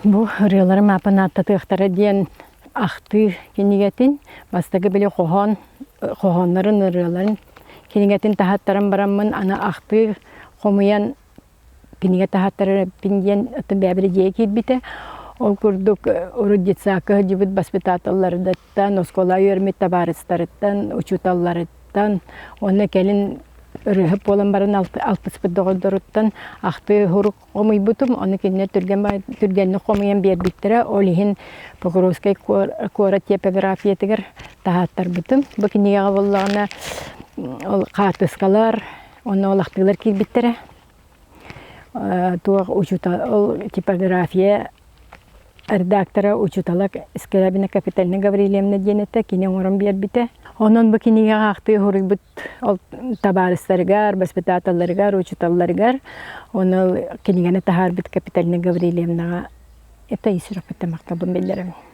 Бу ырыаларым ааппын ааттатыахтара диэн ахтыы кинигэтин, бастакы били хоһоон, хоһооннорун, ырыаларын кинигэтин таһаттаран бараммын аны ахтыы хомуйан кинигэ таһаттарарбын диэн оттон бэйэбэр идиэйэ киирбитэ. Ол курдук урут детсадка сылдьыбыт воспитателларыттан, оскуола үөрэммит табаарыстарыттан, учууталларыттан уонна кэлин ырыаһыт буолан баран алтыспыт доҕордоруттан ахтыы сурук хомуйбутум. Ону кинилэр түргэн түргэнник хомуйан биэрбиттэрэ. Ол иһин Покровскай куорат типографиятыгар таһааттарбытым. Бу кинигэҕэ буоллаҕына ол хаартыскалар, онно ол ахтыылар киирбиттэрэ. Туох учуутал ол типография редактора учуутала Скрябина Капиталина Гаврильевна диэн этэ, кини оҥорон биэрбитэ. Онон бу кинигэҕэ ахтыы суруйбут ол табаарыстарыгар, воспитателларыгар, учууталларыгар ону кинигэни таһаарбыт Капиталина Гаврильевнаҕа это ис сүрэхпиттэн махталбын биллэрэбин.